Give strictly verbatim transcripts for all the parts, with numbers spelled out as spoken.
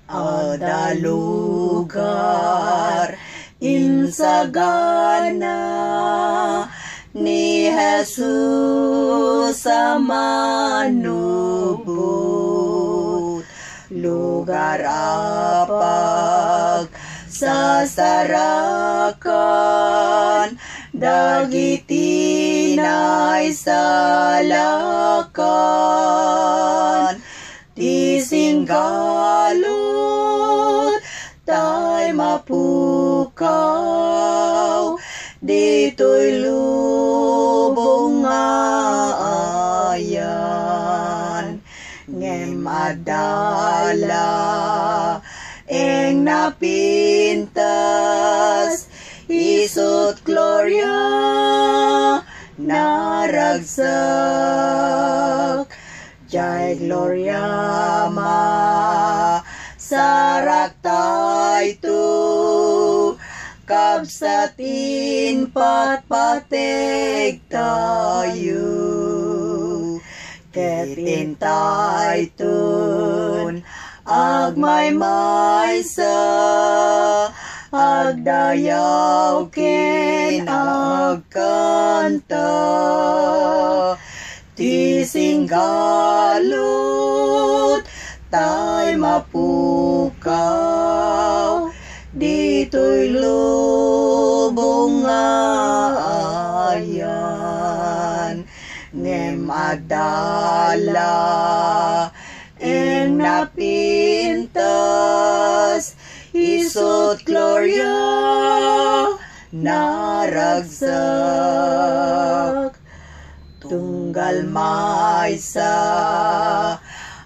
Adda lugar insagana ni Jesus a manubot, lugar a pagsasarakan dagiti naisalakan. Ti singgalut tay mapukaw ditoy lubong nga ayan. Ngem adda laeng napintas, isut' gloria naragsak. Jay gloria masarak tayto, kabsat impatpateg tayo. Ket intayton agmaymaysa, agdayaw ken agkanta. Ti singgalut tay mapukaw ditoy lubong nga ayan. Ngem adda laeng napintas, isut' gloria naragsak. Tunggal maysa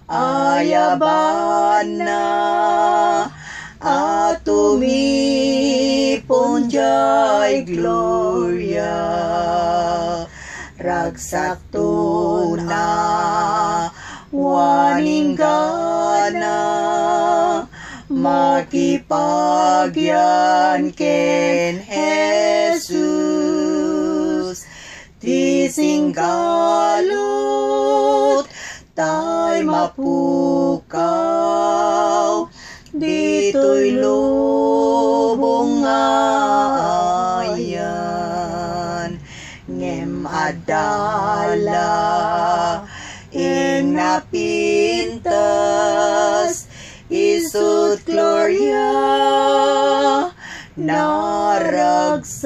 ayabanna a tumipon jay gloria. Ragsakto na waninggana makipagyan ken Jesus. Ti singgalut tay mapukaw ditoy lubong nga ayan. Ngem adda laeng napintas, isut' gloria naragsak.